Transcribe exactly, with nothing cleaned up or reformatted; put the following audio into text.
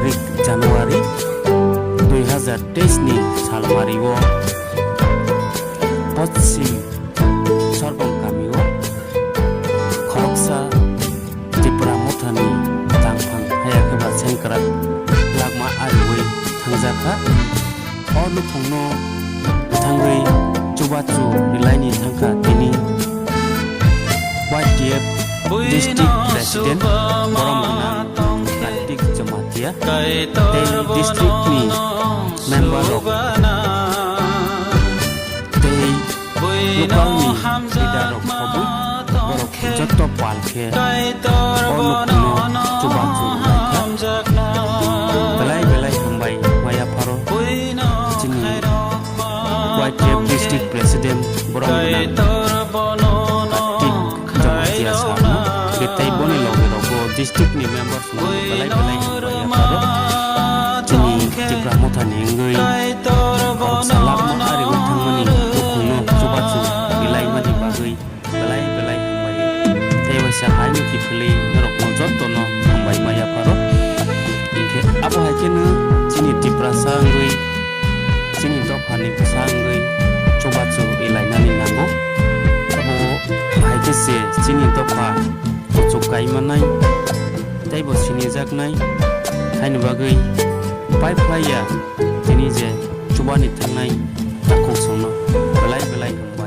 tarik January dui hazar teis ni salmari o Poschim Sorbong kami o khoroksa Tipra Mothani tangphang haya khe ba sengkrak lagma ariui thangjakha. O nukhungno thangwi chubachu rilaini thangkha tini Y T F District President borom gwnang Kartik Jamatia tei district ni member rok tei local ni leader rok khobwi borok jotto pal khe o nukhungno chubachu wngkha. Belai belai hambai maya pharo chini Y T F District President borom gwnang Kartik Jamatia sir no, tei boni loge rogo district ni member belai belai hambai yapharo. Chini Tipra Mothani wngwi khoroksa lagma ariui thangmani nukhungno chubachu rilaimani bagwi belai belai hambai. Tei waisa haino kiphilwi norokno jottono hambai ma yapharo. Hinkhe abo hai kheno chini Tiprasa wngwi chini dophani bwsa wngwi chubachu rilainani nango. Abo hai khe se chini dopha kuchuk kai manai, teibo sinijaknai. Haini bagwi pai phlai ya tini je chubani thangnai takhuk songno belai belai hambai.